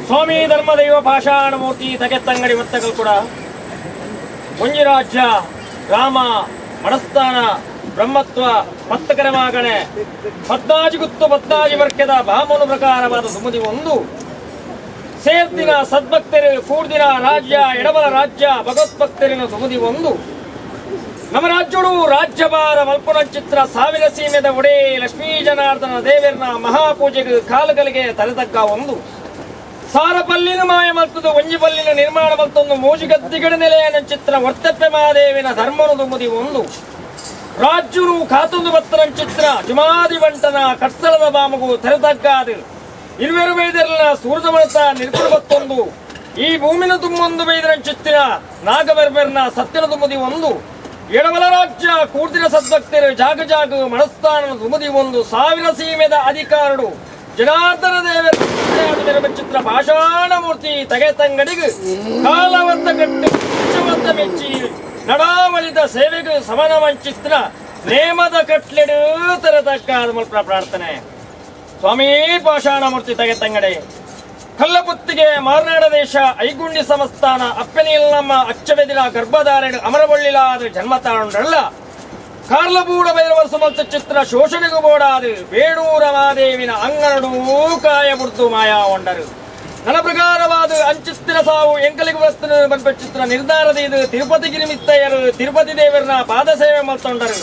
ಸ್ವಾಮಿ ಧರ್ಮದೈವ ಪಾಷಾಣಮೂರ್ತಿ ತಗೆತ್ತಂಗಡಿ ವರ್ತಕಲ್ ಕೂಡ ಒಂಜಿ ರಾಜ್ಯ ರಾಮ ಮಡಸ್ಥಾನ ಬ್ರಹ್ಮತ್ವ ಪತ್ತಕರ ಮಾಗಣೆ ಪದ್ನಾಜಿ ಗುತ್ತು ಪದ್ನಾಜಿ ವರ್ಗದ ಬಾಮನು ಪ್ರಕಾರವಾದ ಸುಮುದಿ ಒಂದು ಸೇರ್ದಿನ ಸದ್ಭಕ್ತರು ಕೂರ್ದಿನ ರಾಜ್ಯ ಎಡಬಲ ರಾಜ್ಯ ಭಗವದ್ಭಕ್ತರಿನ ಸುಮುದಿ ಒಂದು ನಮ್ಮ ರಾಜ್ಯಡು ರಾಜ್ಯಭಾರ ಮಲ್ಪುನ ಚಿತ್ರ ಸಾವಿರ ಸೀಮೆದ ಒಡೆ ಲಕ್ಷ್ಮೀ ಜನಾರ್ದನ ದೇವರನ ಮಹಾಪೂಜೆಗೆ ಕಾಲುಗಳಿಗೆ ತಲೆತಗ್ಗ ಒಂದು ಸಾರ ಪಲ್ಲಿನ ಮಾಯ ಮಲ್ತದು ಒಂಜಿ ಪಲ್ಲಿನ ನಿರ್ಮಾಣ ಮಲ್ತೊಂದು ಮೂಜಿಗದ್ದಿಗಡ ನೆಲೆಯನ ಚಿತ್ರ ವರ್ತಪ್ಪೆ ಮಹಾದೇವಿನ ಧರ್ಮನು ತುಮುದಿ ಒಂದು ರಾಜ್ಯರು ಕಾತೊಂದು ಬತ್ತನ ಚಿತ್ರ ಜುಮಾದಿ ಬಂಟನ ಕಟ್ಸಲದ ಬಾಮಗು ತೆರೆತಗ್ಗಾದು ಇರುವೆರು ಬೈದರ್ಲ ಸೂರ್ಜಮಣತ ನಿರ್ಪುಣ ಬತ್ತೊಂದು ಈ ಭೂಮಿನ ತುಂಬೊಂದು ಬೈದರ ಚಿತ್ರ ನಾಗಬೆರ್ಬೆರ್ನ ಸತ್ಯನ ತುಮುದಿ ಒಂದು ಎಡಬಲ ರಾಜ್ಯ ಕೂರ್ದಿನ ಸದ್ಭಕ್ತರು ಜಾಗ ಜಾಗ ಮನಸ್ಥಾನ ತುಮುದಿ ಒಂದು ಸಾವಿರ ಸೀಮೆದ ಅಧಿಕಾರಡು ಜನಾರ್ದನ ದೇವರ ಚಿತ್ರ ಪಾಷಾಣಮೂರ್ತಿ ತಗೆ ತಂಗಡಿಗು ಕಾಲವಂತ ಕಟ್ಟು ಉಚ್ಚವಂತ ಮೆಚ್ಚಿ ನಡಾವಳಿದ ಸೇವೆಗೂ ಸಮನ ವಂಚಿತ್ರ ನೇಮದ ಕಟ್ಲೆಡು ತರತಕ್ಕ ಮುಲ್ಪ ಪ್ರಾರ್ಥನೆ. ಸ್ವಾಮಿ ಪಾಷಾಣಮೂರ್ತಿ ತಗೆ ತಂಗಡೆ ಕಲ್ಲಪುತ್ತಿಗೆ ಮಾರನಾಡ ದೇಶ ಐಗುಂಡಿ ಸಂಸ್ಥಾನ ಅಪ್ಪನಿಯಲ್ಲಮ್ಮ ಅಚ್ಚವೆದಿನ ಗರ್ಭಧಾರಣೆ ಅಮರಬಳ್ಳಿಲಾದ ಜನ್ಮ ತಾಂಡ್ರಲ್ಲ ಕಾರ್ಲಬೂಡ ಭೈರವ ಸುಮಲ್ತ ಚಿತ್ರ ಶೋಷಣೆಗೂ ಬೋಡಾದು ಬೇಡೂರ ಮಾದೇವಿನ ಅಂಗನಡು ಕಾಯ ಬುಡ್ದು ಮಾಯಾ ಒಂಡರು. ನನ್ನ ಪ್ರಕಾರವಾದ ಅಂಚಿತ್ತಿನ ಸಾವು ಎಂಕಲಿಗೆ ವಸ್ತುನ ಬನ್ಪ ಚಿತ್ರ ನಿರ್ಧಾರದ ಇದು ತಿರುಪತಿ ಗಿರಿಮಿತ್ತಯ್ಯರು ತಿರುಪತಿ ದೇವರನ ಪಾದ ಸೇವೆ ಮಲ್ತೊಂಡರು.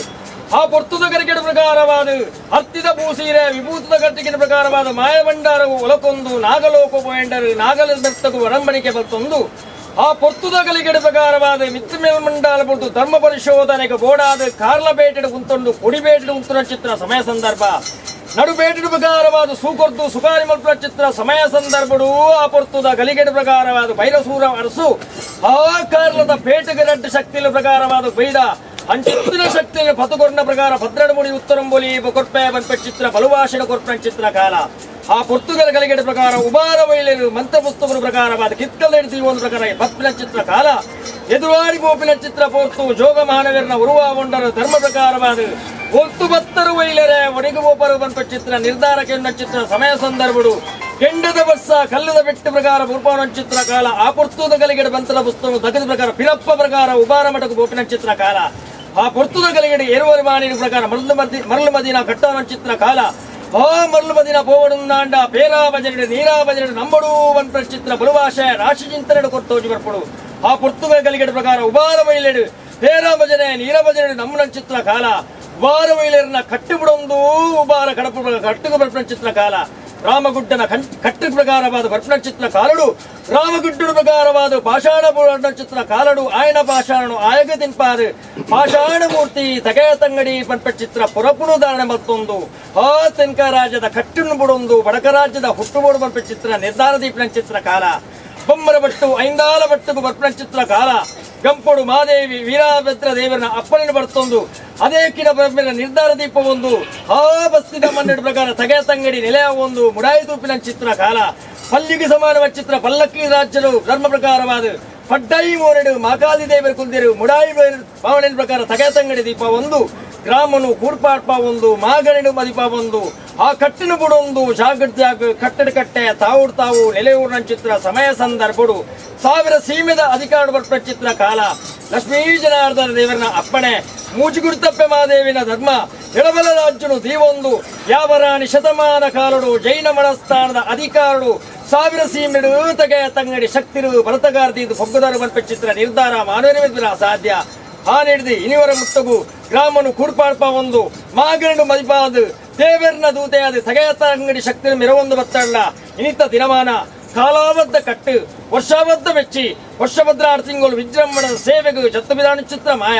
ಆ ಪೊರ್ತುದ ಕರಿಕೆಡ ಪ್ರಕಾರವಾದ ಹತ್ತಿದ ಭೂಸೀರೆ ವಿಭೂತದ ಕಟ್ಟಿಗೆದ ಪ್ರಕಾರವಾದ ಮಾಯಭಂಡಾರವು ಒಲಕೊಂದು ನಾಗಲೋಕ ಪೋಯಂಡರು ನಾಗಲ ಬೆತ್ತಗು ಒಡಂಬಡಿಕೆ ಬಲ್ತೊಂದು ಆ ಪೊರ್ತುದ ಕಲಿಗೆಡ ಪ್ರಕಾರವಾದ ಮಿತ್ರ ಮೇಲ್ಮಂಡಲ ಪೊರ್ತು ಧರ್ಮ ಪರಿಶೋಧನೆಗೆ ಬೋಡಾದ ಕಾರ್ಲ ಬೇಟೆಡು ಕುಂತೊಂಡು ಕೊಡಿಬೇಟೆಡು ಉಂತುನ ಚಿತ್ರ ಸಮಯ ಸಂದರ್ಭ ನಡುಬೇಟೆಡು ಪ್ರಕಾರವಾದ ಸೂಕೊರ್ದು ಸುಕಾರಿ ಮಲ್ಪುನ ಚಿತ್ರ ಸಮಯ ಸಂದರ್ಭಡು ಆ ಪೊರ್ತುದ ಗಲಿಗೆಡ ಪ್ರಕಾರವಾದ ಭೈರಸೂರ ಅರಸು ಆ ಕಾರ್ಲದ ಪೇಟೆಗೆ ರಡ್ಡು ಶಕ್ತಿಯ ಪ್ರಕಾರವಾದ ಬೈದ ಅಂಚಿತ್ತಿನ ಶಕ್ತಿಯನ್ನು ಪತುಕೊರ್ನ ಪ್ರಕಾರ ಭದ್ರಡಮುಡಿ ಉತ್ತರಂಬೊಲಿ ಕೊರ್ಪೆ ಬನ್ಪ ಚಿತ್ರ ಬಲುವಾಷಣ ಕೊರ್ಪನ ಚಿತ್ರ ಕಾಲ ಆ ಪೊರ್ತುಗಲ ಕಲಿಗೆಡ ಪ್ರಕಾರ ಉಬಾರ ವೈಲೇರು ಮಂತ್ರ ಪುಸ್ತಕದ ಪ್ರಕಾರವಾದ ಕಿತ್ಕಲ್ ಒಂದು ಪ್ರಕಾರ ಪತ್ಪಿನ ಚಿತ್ರ ಕಾಲ ಎದುರಾಡಿ ಗೋಪಿನ ಚಿತ್ರ ಪೋರ್ತು ಜೋಗ ಮಹಾನವೀರನ ಉರುವ ಒಂಡರ ಧರ್ಮ ಪ್ರಕಾರವಾದ ಒತ್ತು ಬತ್ತರು ವೈಲರೆ ಒಡಗು ಬೋಪರು ಬಂತ ಚಿತ್ರ ನಿರ್ಧಾರಕ್ಕೆ ಚಿತ್ರ ಸಮಯ ಸಂದರ್ಭಡು ಕೆಂಡದ ವರ್ಷ ಕಲ್ಲದ ಬೆಟ್ಟ ಪ್ರಕಾರ ಪೂರ್ಪವನ ಚಿತ್ರ ಕಾಲ ಆ ಪೊರ್ತುದ ಕಲಿಗೆಡ ಬಂತದ ಪುಸ್ತಕ ದಗದ ಪ್ರಕಾರ ಪಿರಪ್ಪ ಪ್ರಕಾರ ಉಬಾರ ಮಠకు ಗೋಪಿನ ಚಿತ್ರ ಕಾಲ ಆ ಪೊರ್ತುದ ಕಲಿಗೆಡೆ ಎರುವರಿ ಮಾಣಿನ ಪ್ರಕಾರ ಮರಳು ಮದಿ ಮರಳು ಮದಿನ ಕಟ್ಟವನ ಚಿತ್ರ ಕಾಲ ಆ ಮರಳು ಮದಿನ ಪೋವಡುಂದಾಂಡ ಪೇರಾ ಭಜನೆ ನೀರಾ ಭಜನೆ ನಂಬಡು ವನ್ ಚಿತ್ರ ಬಲುವಾಶೆ ರಾಶಿ ಚಿಂತನೆ ಕೊರ್ತೋಜಿ ಬರ್ಪಡು ಆ ಪೊರ್ತುಗಳ ಕಲಿಗೆಡ ಪ್ರಕಾರ ಉಬಾರ ಬೈಲೆಡು ಪೇರಾ ಭಜನೆ ನೀರ ಭಜನೆ ನಮ್ಮನ ಚಿತ್ರ ಕಾಲ ಉಬಾರ ವೈಲರ್ನ ಕಟ್ಟಿಬಿಡೊಂದು ಉಬಾರ ಕಡಪು ಕಟ್ಟುಕು ಬರ್ಪಣ ಚಿತ್ರ ಕಾಲ ರಾಮಗುಡ್ಡನ ಕಟ್ಟು ಪ್ರಕಾರವಾದ ಬರ್ಪಣ ಚಿತ್ರ ಕಾಲಡು ರಾಮಗುಡ್ಡನ ಪ್ರಕಾರವಾದ ಪಾಷಾಣ ಪುರಾಣ ಚಿತ್ರ ಕಾಲಡು ಆಯನ ಪಾಷಾಣನು ಆಯಗ ತಿನ್ಪಾರು ಪಾಷಾಣ ಮೂರ್ತಿ ತಗೆಯ ತಂಗಡಿ ಪನ್ಪ ಚಿತ್ರ ಪುರಪುನು ಧಾರಣೆ ಮತ್ತೊಂದು ಆ ತೆನ್ಕ ರಾಜ್ಯದ ಕಟ್ಟನ್ನು ಬುಡೊಂದು ಬಡಕ ರಾಜ್ಯದ ಹುಟ್ಟುಬೋಡು ಪನ್ಪ ಚಿತ್ರ ನಿರ್ಧಾರ ದೀಪನ ಚಿತ್ರ ಕಾಲ ಬೊಮ್ಮರ ಬಟ್ಟು ಐಂದಾಲ ಬಟ್ಟುಗು ಬರ್ಪಣ ಚಿತ್ರ ಕಾಲ ಗಂಪೊಡು ಮಾದೇವಿ ವೀರಭದ್ರ ದೇವರನ ಅಪ್ಪಣೆ ಬರ್ತೊಂದು ಅದೇ ಕಿಡ ಬ್ರಹ್ಮನ ನಿರ್ಧಾರ ದೀಪ ಒಂದು ಆ ಬಸ್ತಿದ ಮನ್ನಡ ಪ್ರಕಾರ ತಗೆ ತಂಗಡಿ ನೆಲೆಯ ಒಂದು ಮುಡಾಯಿ ತೂಪಿನ ಚಿತ್ರ ಕಾಲ ಪಲ್ಲಿಗೆ ಸಮಾನವಾದ ಚಿತ್ರ ಪಲ್ಲಕ್ಕಿ ರಾಜ್ಯರು ಧರ್ಮ ಪ್ರಕಾರವಾದ ಪಡ್ಡಾಯಿ ಮೋರೆಡು ಮಾಕಾದಿ ದೇವರು ಕುಂದಿರು ಮುಡಾಯಿ ಭಾವನೆ ಪ್ರಕಾರ ತಗೆ ತಂಗಡಿ ದೀಪ ಒಂದು ಗ್ರಾಮನು ಕೂರ್ಪಾಡ್ಪ ಒಂದು ಮಾಗಣಿಡು ಮದಿಪ ಒಂದು ಆ ಕಟ್ಟಿನ ಬುಡೊಂದು ಜಾಗೃತ ಜಾಗ ಕಟ್ಟಡ ಕಟ್ಟೆ ತಾವು ತಾವು ನೆಲೆಯೂರಿನ ಚಿತ್ರ ಸಮಯ ಸಂದರ್ಭಡು ಸಾವಿರ ಸೀಮೆದ ಅಧಿಕಾರ ಬರ್ಪ ಚಿತ್ರ ಕಾಲ ಲಕ್ಷ್ಮೀ ಜನಾರ್ದನ ದೇವರನ ಅಪ್ಪಣೆ ಮೂಜಿಗುರುತಪ್ಪೆ ಮಹಾದೇವಿನ ಧರ್ಮ ಎಳಬಲ ರಾಜ್ಯನು ದೀವೊಂದು ಯಾವರಾಣಿ ಶತಮಾನ ಕಾಲಡು ಜೈನ ಮನಸ್ಥಾನದ ಅಧಿಕಾರಡು ಸಾವಿರ ಸೀಮೆಡು ತಗೆಯ ತಂಗಡಿ ಶಕ್ತಿರು ಭರತಗಾರದಿ ಇದು ಪೊಗ್ಗುದಾರು ಬರ್ಪ ಚಿತ್ರ ನಿರ್ಧಾರ ಮಾನವರ ಅಸಾಧ್ಯ ಆ ನೀಡಿದ ಇನಿವರ ಮುತ್ತಗು ಗ್ರಾಮನು ಕೂರ್ಪಾಡ್ಪ ಒಂದು ಮಾಗರಡು ಮದಿಪಾದು ದೇವರ್ನ ದೂತೆಯಾದ ತಗೆಯತ್ತ ಅಂಗಡಿ ಶಕ್ತಿ ಮೆರವೊಂದು ಬತ್ತಳ್ಳ ಇನಿತ ದಿನಮಾನ ಕಾಲಾಬದ್ಧ ಕಟ್ಟು ವರ್ಷಾಬದ್ಧ ಮೆಚ್ಚಿ ವರ್ಷಭದ್ರ ಆರು ತಿಂಗಳು ವಿಜೃಂಭಣದ ಸೇವೆಗೂ ಜತ್ತು ವಿಧಾನ ಚಿತ್ರ ಮಾಯ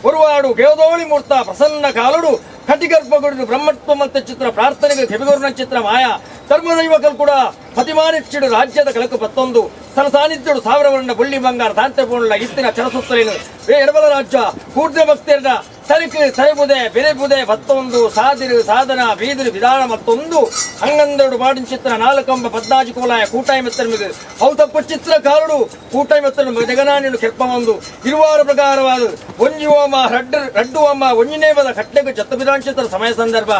ಒರುವಾಡು ಗೇವದೋಳಿ ಮೂರ್ತ ಪ್ರಸನ್ನ ಕಾಲುಡು ಕಟಿಗರ್ಭಗುಡು ಬ್ರಹ್ಮತ್ವ ಮತ್ತು ಚಿತ್ರ ಪ್ರಾರ್ಥನೆಗೆ ಕೆಬಿಗೋರ್ನ ಚಿತ್ರ ಮಾಯ ಧರ್ಮದೈವಕಲ್ ಕೂಡ ಪತಿಮಾನಿಚ್ಚಿಡು ರಾಜ್ಯದ ಕಳಕು ಪತ್ತೊಂದು ಸ್ಥಳ ಸಾನ್ನಿಧ್ಯಡು ಸಾವಿರ ವರ್ಣ ಬುಳ್ಳಿ ಬಂಗಾರ ತಾಂತ್ಯ ಪೂರ್ಣ ಇತ್ತಿನ ಚರಸುತ್ತಲೇನು ಎಡಬಲ ರಾಜ್ಯ ಕೂರ್ಜ ಭಕ್ತಿಯರ ತರಿಕು ತರಿಪುದೆ ಬೆರೆಪುದೆ ಬತ್ತೊಂದು ಸಾದಿರು ಸಾಧನ ಬೀದಿರು ವಿಧಾನ ಮತ್ತೊಂದು ಹಂಗಂದಡು ಬಾಡಿನ ಚಿತ್ರ ನಾಲ್ಕಂಬ ಪದ್ನಾಜಿ ಕೋಲಾಯ ಕೂಟಾಯಿ ಮೆತ್ತರ್ಮಿಗು ಅವು ತಪ್ಪು ಚಿತ್ರ ಕಾರುಡು ಕೂಟಾಯಿ ಮೆತ್ತರ್ಮಿಗು ಜಗನಾನಿನು ಕೆರ್ಪ ಒಂದು ಇರುವಾರ ಪ್ರಕಾರವಾದ ಒಂಜಿ ಓಮ ರಡ್ಡು ರಡ್ಡು ಓಮ ಒಂಜಿನೇವದ ಕಟ್ಟೆಗು ಜತ್ತ ವಿಧಾನ ಸಮಯ ಸಂದರ್ಭ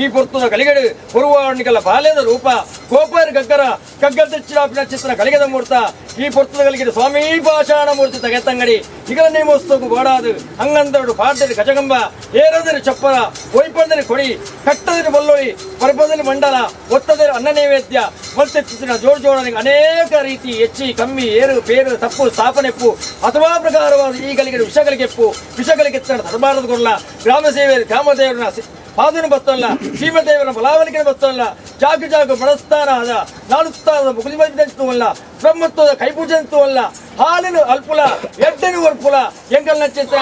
ಈ ಪೊರ್ತುದ ಕಲಿಗಡು ಹೊರುವಾಣಿಕಲ ಬಾಲ್ಯದ ರೂಪ ಗೋಪಾರ ಗಗ್ಗರ ಗಗ್ಗರ ತೆಚ್ಚಿರಾಪಿನ ಚಿತ್ರ ಕಲಿಗದ ಮೂರ್ತ ಈ ಪೊರ್ತುದ ಕಲಿಗಡು ಸ್ವಾಮಿ ಪಾಷಾಣ ಮೂರ್ತಿ ತಗೆತ್ತಂಗಡಿ ಇಗಲ ನೇಮೋತ್ಸವకు ಬೋಡಾದು ಹಂಗಂದರುಡು ಪಾಡ್ದರಿ ಗಜಗಂಬ ಏರದಿರು ಚಪ್ಪರ ಒಯ್ಪಂದಿರು ಕೊಡಿ ಕಟ್ಟದಿರು ಬಲ್ಲೊಳಿ ಪರ್ಪದಿರು ಮಂಡಲ ಒತ್ತದಿರು ಅನ್ನ ನೈವೇದ್ಯ ಮಲ್ತೆತ್ತಿನ ಜೋಡ್ ಜೋಡಣೆಗೆ ಅನೇಕ ರೀತಿ ಹೆಚ್ಚಿ ಕಮ್ಮಿ ಏರು ಪೇರು ತಪ್ಪು ಸ್ಥಾಪನೆಪ್ಪು ಅಥವಾ ಪ್ರಕಾರವಾದ ಈ ಗಲಿಗೆ ವಿಷಗಳಿಗೆಪ್ಪು ವಿಷಗಳಿಗೆ ತಡಬಾರದು ಕೊಡಲ ಗ್ರಾಮ ಸೇವೆ ಗ್ರಾಮದೇವರನ ಪಾದನ ಬತ್ತಲ್ಲ ಸೀಮದೇವರ ಬಲಾವಲಿಕೆ ಬತ್ತಲ್ಲ ಜಾಗು ಜಾಗು ಮನಸ್ಥಾನ ಆದ ನಾನುಸ್ಥಾನದ ಮುಗುಲಿಮಂತವಲ್ಲ ಬ್ರಹ್ಮತ್ವದ ಕೈಪೂಜೆಂತವಲ್ಲ ಹಾಲಿನ ಅಲ್ಪುಲ ಎಡ್ಡನು ಒರ್ಪುಲ ಎಂಗಲ್ ನಚ್ಚಿತ್ತ.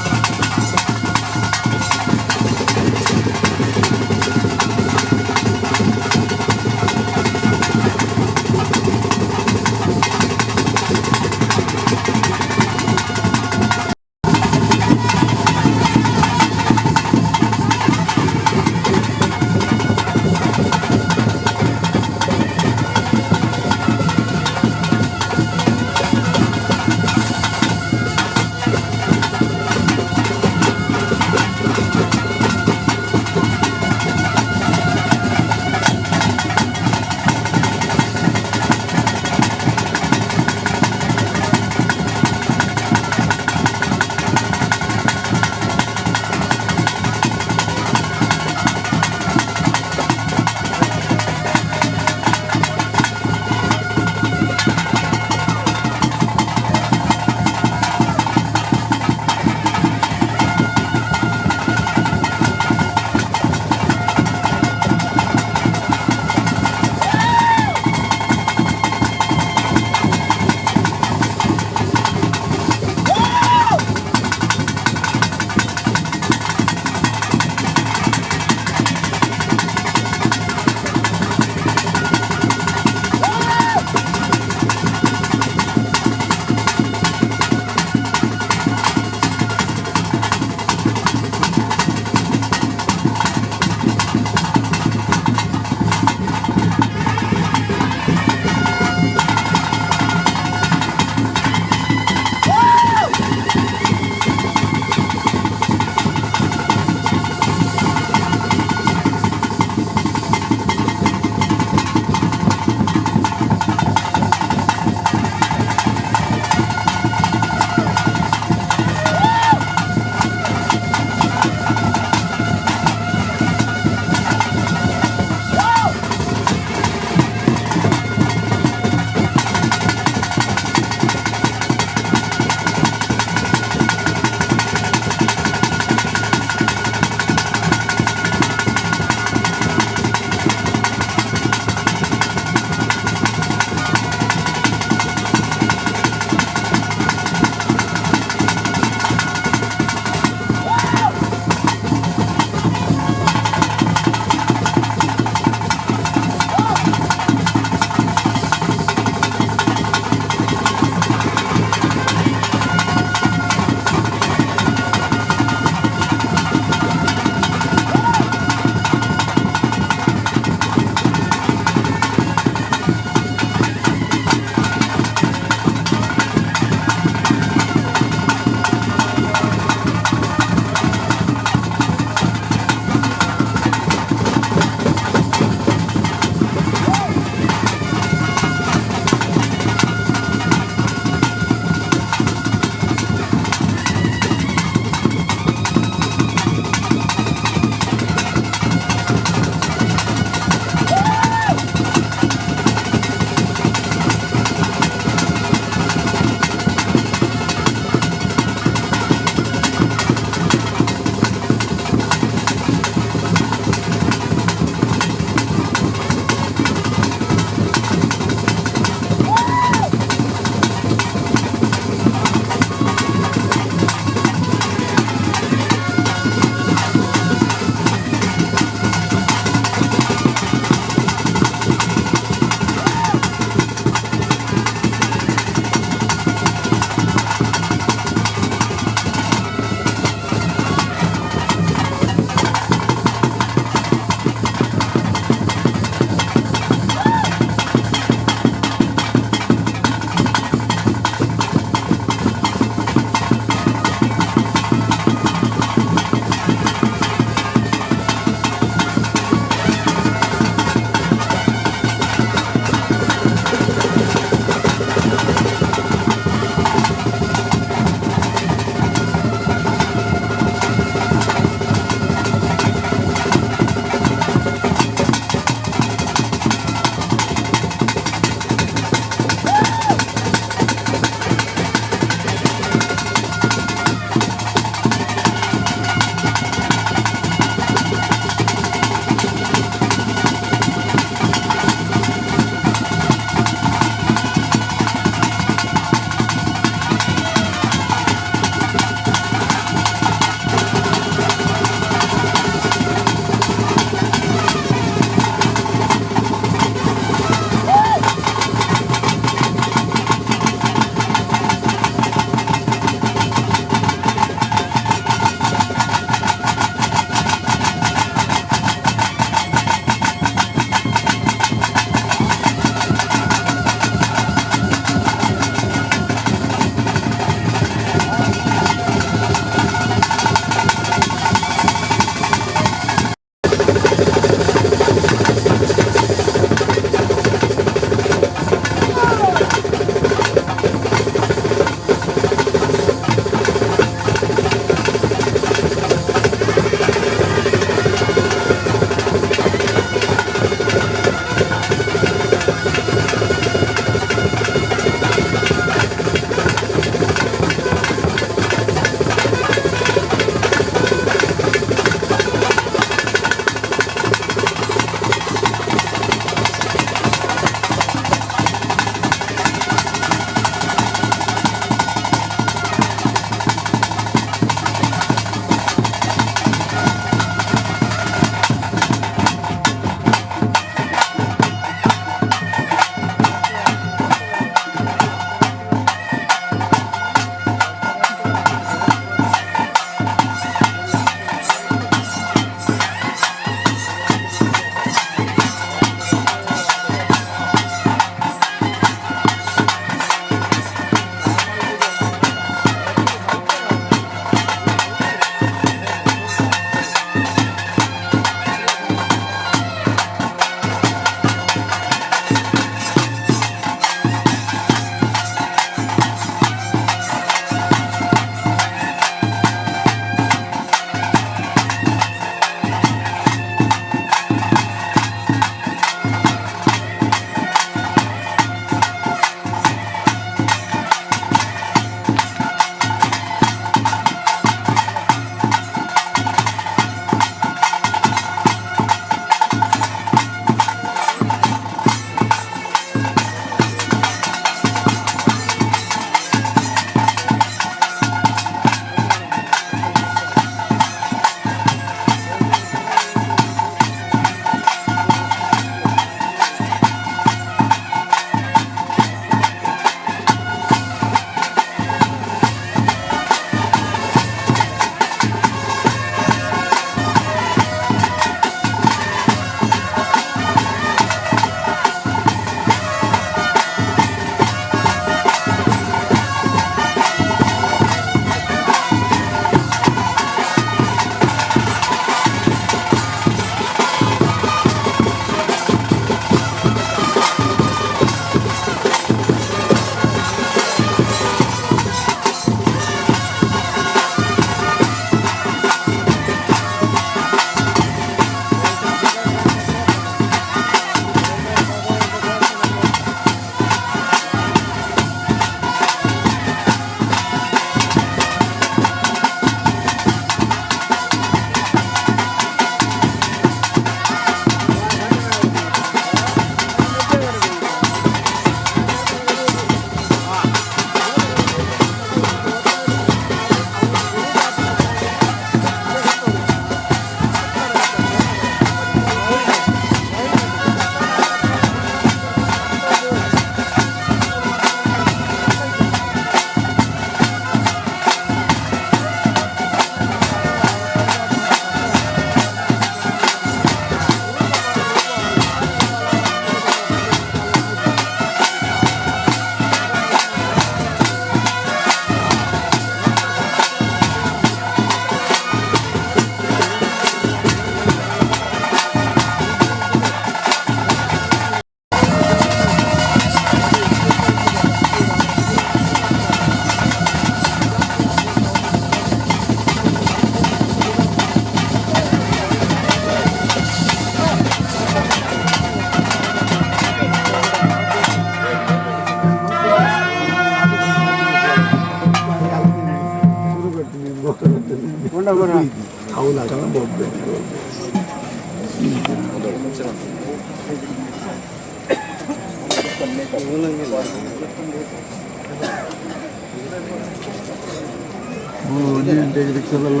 ಒಂಜಿ ಗಂಟೆಗೆ ರಿಕ್ಷಾದಲ್ಲ.